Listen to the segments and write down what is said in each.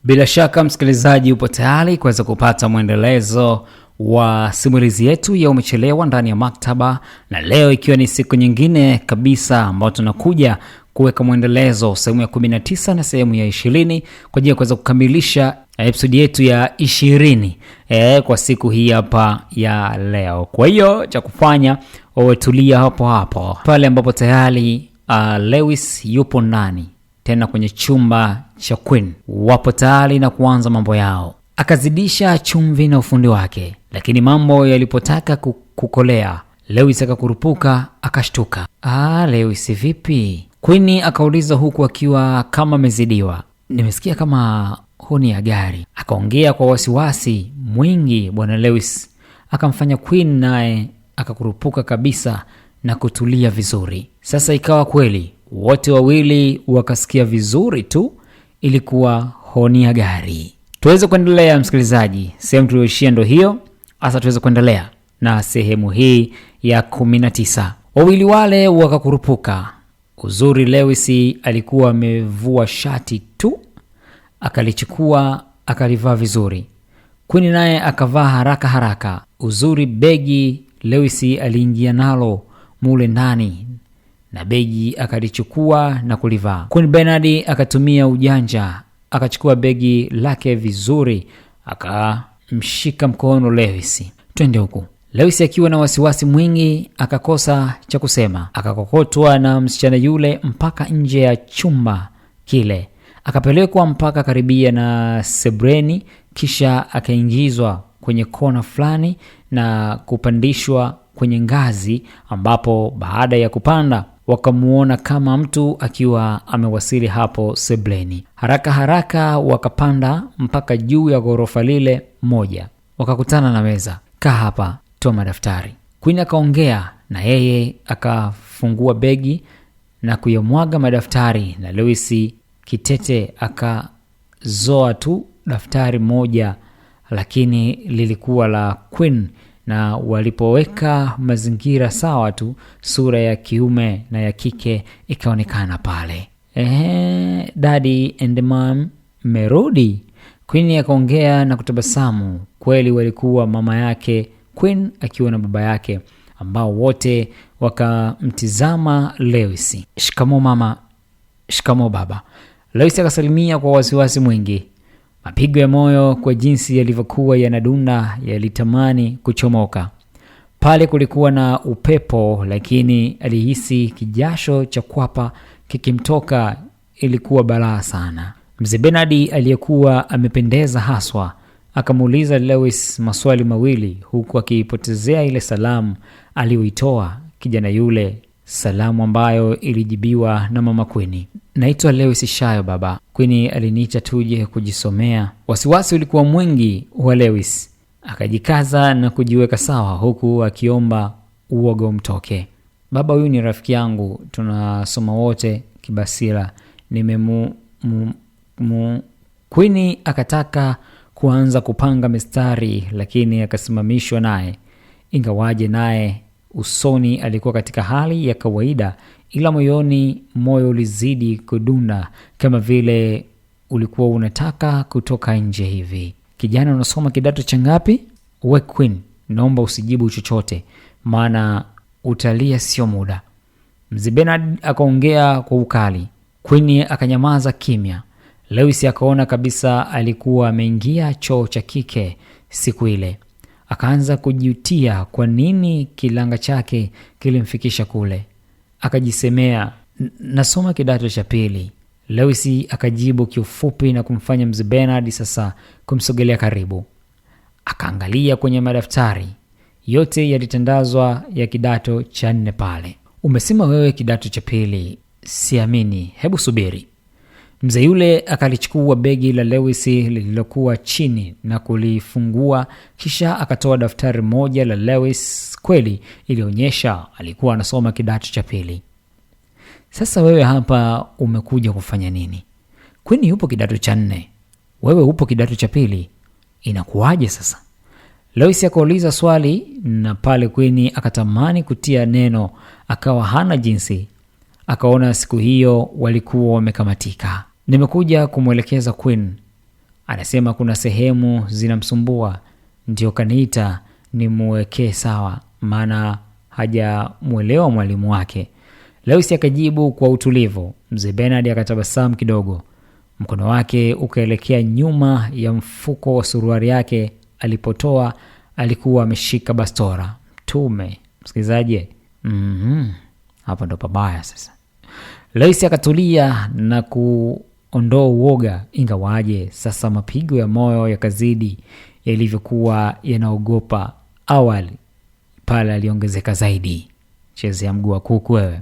Bila shaka msikilizaji, upo tayari kuweza kupata mwendelezo wa simulizi yetu ya Umechelewa ndani ya Maktaba, na leo ikiwa ni siku nyingine kabisa ambayo tunakuja kuweka mwendelezo sehemu ya 19 na sehemu ya 20 kwa ajili ya kuweza kukamilisha episodi yetu ya 20 kwa siku hii hapa ya leo. Kwa hiyo cha kufanya wewe tulia hapo hapo pale ambapo tayari Lewis yupo ndani tena kwenye chumba cha Queen, wapo tayari na kuanza mambo yao. Akazidisha chumvi na ufundi wake, lakini mambo yalipotaka kukolea, Lewis akakurupuka akashtuka. Ah, Lewis vipi? Queen akauliza huku akiwa kama amezidiwa. Nimesikia kama honi ya gari, akaongea kwa wasiwasi mwingi. Bwana Lewis akamfanya Queen naye akakurupuka kabisa na kutulia vizuri. Sasa ikawa kweli wote wawili wakasikia vizuri tu, ilikuwa honi ya gari. Tuweze kuendelea msikilizaji, sehemu tuliyoishia ndo hiyo. Sasa tuweze kuendelea na sehemu hii ya 19. Wawili wale wakakurupuka. Uzuri Lewis alikuwa amevua shati tu, akalichukua akalivaa vizuri. Queen naye akavaa haraka haraka. Uzuri begi Lewis aliingia nalo mule ndani na begi akalichukua na kulivaa. Queen Bernard akatumia ujanja, akachukua begi lake vizuri, akamshika mkono Lewis, twende huku. Lewis akiwa na wasiwasi mwingi akakosa cha kusema, akakokotwa na msichana yule mpaka nje ya chumba kile, akapelekwa mpaka karibia na sebreni, kisha akaingizwa kwenye kona fulani na kupandishwa kwenye ngazi, ambapo baada ya kupanda wakamuona kama mtu akiwa amewasili hapo sebleni. Haraka haraka wakapanda mpaka juu ya ghorofa lile moja, wakakutana na meza. Kaa hapa, toa madaftari. Queen akaongea na yeye akafungua begi na kuyamwaga madaftari, na Lewis kitete akazoa tu daftari moja, lakini lilikuwa la Queen, na walipoweka mazingira sawa tu, sura ya kiume na ya kike ikaonekana pale. Ehe, daddy and mom merudi. Queen akaongea na kutabasamu. Kweli walikuwa mama yake Queen akiwa na baba yake, ambao wote wakamtizama Lewis. Shikamoo mama, shikamoo baba. Lewis akasalimia kwa wasiwasi mwingi. Mapigo ya moyo kwa jinsi yalivyokuwa yanadunda yalitamani kuchomoka. Pale kulikuwa na upepo, lakini alihisi kijasho cha kwapa kikimtoka. Ilikuwa balaa sana. Mzee Bernard aliyekuwa amependeza haswa akamuuliza Lewis maswali mawili, huku akiipotezea ile salamu aliyoitoa kijana yule, salamu ambayo ilijibiwa na mama Queen. Naitwa Lewis Shayo baba. Queen aliniita tuje kujisomea. Wasiwasi ulikuwa mwingi wa Lewis, akajikaza na kujiweka sawa, huku akiomba uoga umtoke. Baba, huyu ni rafiki yangu, tunasoma wote Kibasila. Nimemu mu, mu. Queen akataka kuanza kupanga mistari, lakini akasimamishwa naye, ingawaje naye usoni alikuwa katika hali ya kawaida, ila moyoni moyo ulizidi kudunda kama vile ulikuwa unataka kutoka nje hivi. Kijana, unasoma kidato cha ngapi? We Queen, naomba usijibu chochote, maana utalia sio muda. Mzee Bernard akaongea kwa ukali. Queen akanyamaza kimya. Lewis akaona kabisa alikuwa ameingia choo cha kike siku ile. Akaanza kujutia kwa nini kilanga chake kilimfikisha kule. Akajisemea, nasoma kidato cha pili. Lewis akajibu kiufupi na kumfanya Mzee Bernard sasa kumsogelea karibu. Akaangalia kwenye madaftari yote yalitandazwa ya kidato cha 4 pale. Umesema wewe kidato cha pili? Siamini, hebu subiri. Mzee yule akalichukua begi la Lewis lililokuwa chini na kulifungua, kisha akatoa daftari moja la Lewis. Kweli ilionyesha alikuwa anasoma kidato cha pili. Sasa wewe hapa umekuja kufanya nini? Kwani yupo kidato cha 4, wewe upo kidato cha pili, inakuwaje sasa? Lewis akauliza swali, na pale Queen akatamani kutia neno, akawa hana jinsi. Akaona siku hiyo walikuwa wamekamatika. Nimekuja kumwelekeza Queen. Anasema kuna sehemu zinamsumbua, ndio kaniita nimuwekee sawa, maana hajamuelewa mwalimu wake. Lewis akajibu kwa utulivu. Mzee Bernard akatabasamu kidogo, mkono wake ukaelekea nyuma ya mfuko wa suruali yake. Alipotoa alikuwa ameshika bastora. Mtume msikilizaji, hapa ndo pabaya sasa. Lewis akatulia na kuondoa uoga, ingawaje sasa mapigo ya moyo yakazidi yalivyokuwa yanaogopa awali, pale aliongezeka zaidi. Chezea mguu wa kuku wewe.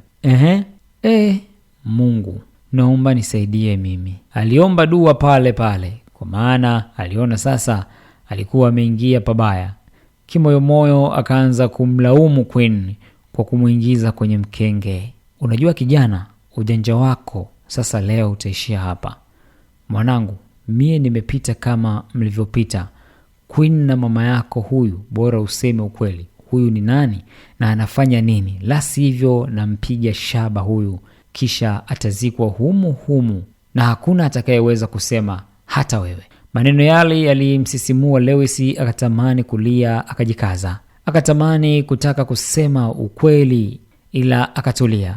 Mungu naomba nisaidie mimi. Aliomba dua pale pale, kwa maana aliona sasa alikuwa ameingia pabaya. Kimoyomoyo akaanza kumlaumu Queen kwa kumwingiza kwenye mkenge. Unajua kijana, ujanja wako sasa leo utaishia hapa. Mwanangu, mie nimepita kama mlivyopita. Queen na mama yako huyu, bora useme ukweli. Huyu ni nani na anafanya nini? La sivyo nampiga shaba huyu, kisha atazikwa humu humu na hakuna atakayeweza kusema, hata wewe. Maneno yale yalimsisimua Lewis, akatamani kulia, akajikaza. Akatamani kutaka kusema ukweli, ila akatulia.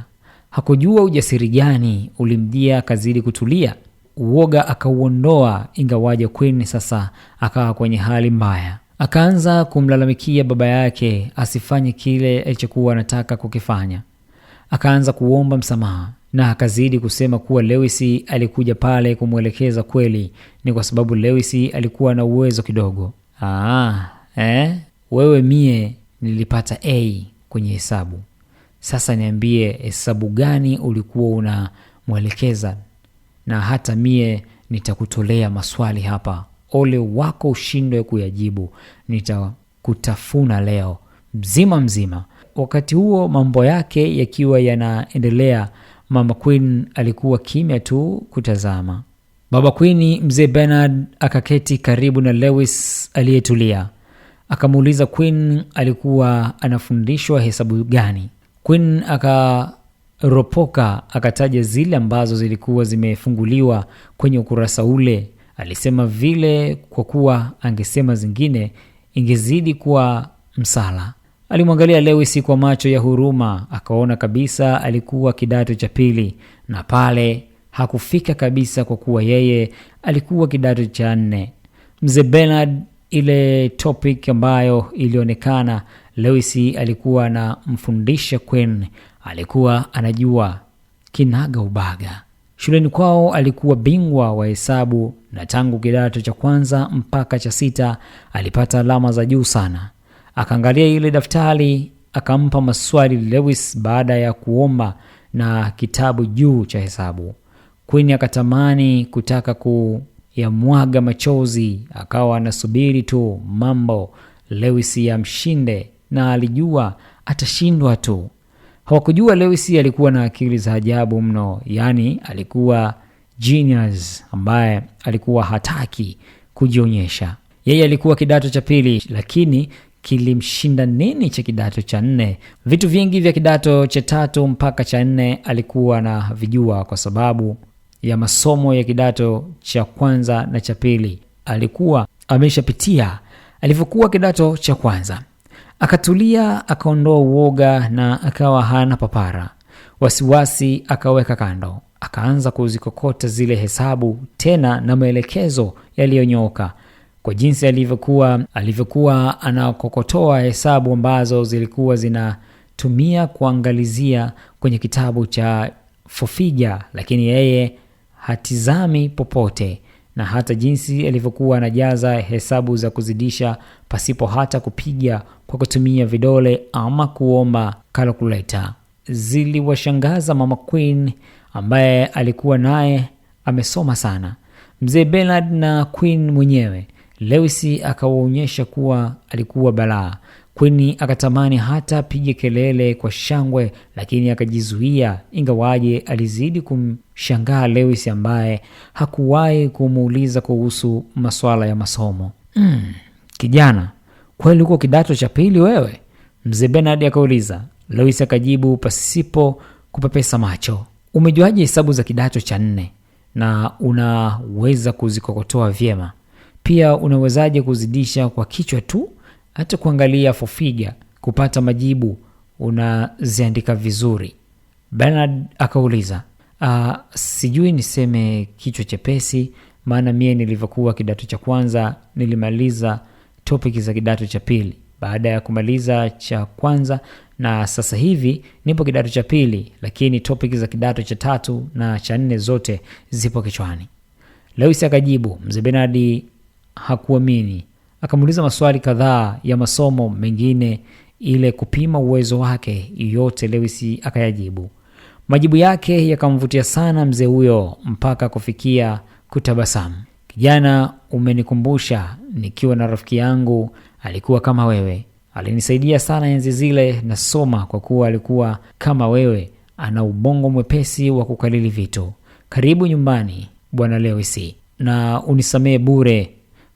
Hakujua ujasiri gani ulimjia, akazidi kutulia. Uoga akauondoa, ingawaje Queen sasa akawa kwenye hali mbaya. Akaanza kumlalamikia baba yake asifanye kile alichokuwa anataka kukifanya. Akaanza kuomba msamaha na akazidi kusema kuwa Lewis alikuja pale kumwelekeza kweli ni kwa sababu Lewis alikuwa na uwezo kidogo. Wewe mie nilipata A kwenye hesabu. Sasa niambie hesabu gani ulikuwa unamwelekeza, na hata mie nitakutolea maswali hapa. Ole wako ushindwe kuyajibu, nitakutafuna leo mzima mzima. Wakati huo mambo yake yakiwa yanaendelea, Mama Queen alikuwa kimya tu kutazama. Baba Queen, Mzee Bernard, akaketi karibu na Lewis aliyetulia. Akamuuliza Queen alikuwa anafundishwa hesabu gani. Queen akaropoka akataja zile ambazo zilikuwa zimefunguliwa kwenye ukurasa ule. Alisema vile kwa kuwa angesema zingine ingezidi kuwa msala. Alimwangalia Lewis kwa macho ya huruma, akaona kabisa alikuwa kidato cha pili na pale hakufika kabisa kwa kuwa yeye alikuwa kidato cha 4. Mzee Bernard, ile topic ambayo ilionekana Lewis alikuwa anamfundisha Queen, alikuwa anajua kinaga ubaga. Shuleni kwao alikuwa bingwa wa hesabu na tangu kidato cha kwanza mpaka cha 6 alipata alama za juu sana. Akaangalia ile daftari, akampa maswali Lewis baada ya kuomba na kitabu juu cha hesabu. Queen akatamani kutaka kuyamwaga machozi, akawa anasubiri tu mambo Lewis yamshinde, na alijua atashindwa tu. Hawakujua Lewis alikuwa na akili za ajabu mno, yani alikuwa genius ambaye alikuwa hataki kujionyesha. Yeye alikuwa kidato cha pili, lakini kilimshinda nini cha kidato cha 4? Vitu vingi vya kidato cha 3 mpaka cha 4 alikuwa na vijua kwa sababu ya masomo ya kidato cha kwanza na cha pili alikuwa ameshapitia alivyokuwa kidato cha kwanza. Akatulia, akaondoa uoga na akawa hana papara. Wasiwasi akaweka kando. Akaanza kuzikokota zile hesabu tena na maelekezo yaliyonyooka. Kwa jinsi alivyokuwa anakokotoa hesabu ambazo zilikuwa zinatumia kuangalizia kwenye kitabu cha Fofija, lakini yeye hatizami popote, na hata jinsi alivyokuwa anajaza hesabu za kuzidisha pasipo hata kupiga kwa kutumia vidole ama kuomba calculator ziliwashangaza Mama Queen ambaye alikuwa naye amesoma sana, Mzee Bernard na Queen mwenyewe. Lewis akawaonyesha kuwa alikuwa balaa. Queen akatamani hata apige kelele kwa shangwe, lakini akajizuia, ingawaje alizidi kumshangaa Lewis ambaye hakuwahi kumuuliza kuhusu masuala ya masomo. Kijana, kweli uko kidato cha pili wewe? Mzee Bernard akauliza. Lewis akajibu pasipo kupepesa macho. Umejuaje hesabu za kidato cha 4? na unaweza kuzikokotoa vyema? Pia unawezaje kuzidisha kwa kichwa tu, hata kuangalia fofiga kupata majibu unaziandika vizuri? Bernard akauliza. Sijui niseme kichwa chepesi, maana mie nilivyokuwa kidato cha kwanza nilimaliza topiki za kidato cha pili baada ya kumaliza cha kwanza, na sasa hivi nipo kidato cha pili, lakini topiki za kidato cha tatu na cha nne zote zipo kichwani. Lewis akajibu. Mzee Bernard hakuamini, akamuuliza maswali kadhaa ya masomo mengine ile kupima uwezo wake, yote Lewis akayajibu. Majibu yake yakamvutia sana mzee huyo mpaka kufikia kutabasamu. Kijana, umenikumbusha nikiwa na rafiki yangu alikuwa kama wewe, alinisaidia sana enzi zile nasoma, kwa kuwa alikuwa kama wewe, ana ubongo mwepesi wa kukalili vitu. Karibu nyumbani bwana Lewis, na unisamee bure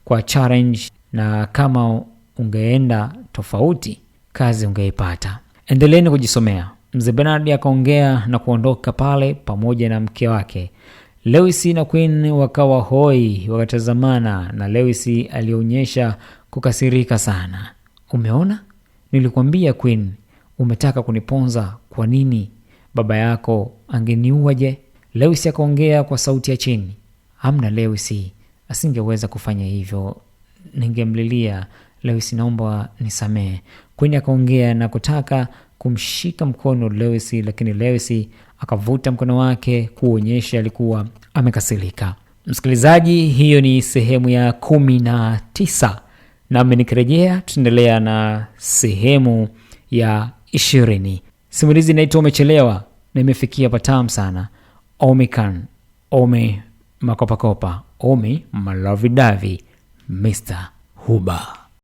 kwa challenge, na kama ungeenda tofauti kazi ungeipata. Endeleeni kujisomea. Mzee Bernard akaongea na kuondoka pale pamoja na mke wake. Lewis na Queen wakawa hoi, wakatazamana na Lewis alionyesha kukasirika sana. Umeona, nilikwambia Queen, umetaka kuniponza kwa nini? Baba yako angeniua je? Lewis akaongea kwa sauti ya chini. Hamna Lewis, asingeweza kufanya hivyo, ningemlilia. Lewis, naomba nisamee. Queen akaongea na kutaka kumshika mkono Lewis, lakini Lewis akavuta mkono wake kuonyesha alikuwa amekasirika. Msikilizaji, hiyo ni sehemu ya 19, nami nikirejea tutaendelea na sehemu ya 20. Simulizi inaitwa Umechelewa na imefikia patamu sana. Omikan, Omi Makopakopa, Omi Malavidavi, Mr. Huba.